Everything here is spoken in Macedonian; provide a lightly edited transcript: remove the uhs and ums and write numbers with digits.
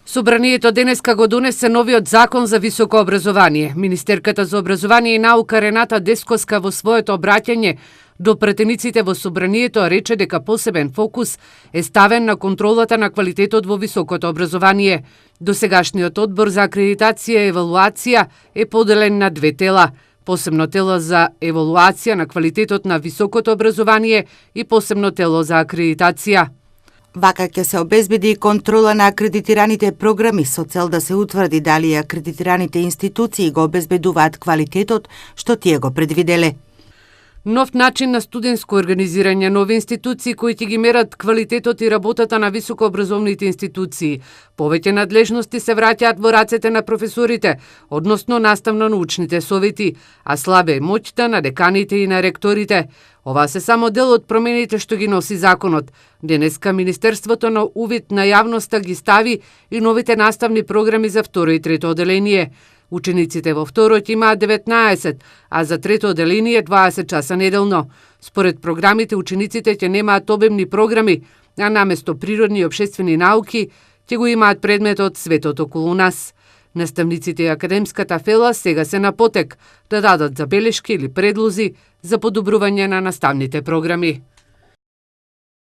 Собранието денеска го донесе новиот закон за високо образование. Министерката за образование и наука Рената Дескоска во своето обраќање до претениците во собранието рече дека посебен фокус е ставен на контролата на квалитетот во високото образование. Досегашниот одбор за акредитација и евалуација е поделен на две тела: посебно тело за евалуација на квалитетот на високото образование и посебно тело за акредитација. Вака ќе се обезбеди и контрола на акредитираните програми со цел да се утврди дали акредитираните институции го обезбедуваат квалитетот што тие го предвиделе. Нов начин на студентско организирање, нови институции кои ќе ги мерат квалитетот и работата на високообразовните институции. Повеќе надлежности се враќаат во рацете на професорите, односно наставно-научните совети, а слабе е моќта на деканите и на ректорите. Ова се само дел од промените што ги носи законот. Денеска Министерството на увид на јавноста ги стави и новите наставни програми за второ и трето оделение. Учениците во второт имаат 19, а за трето оделение 20 часа неделно. Според програмите, учениците ќе немаат обемни програми, а наместо природни и општествени науки ќе го имаат предметот Светот околу нас. Наставниците и академската фела сега се на потек да дадат забелешки или предлози за подобрување на наставните програми.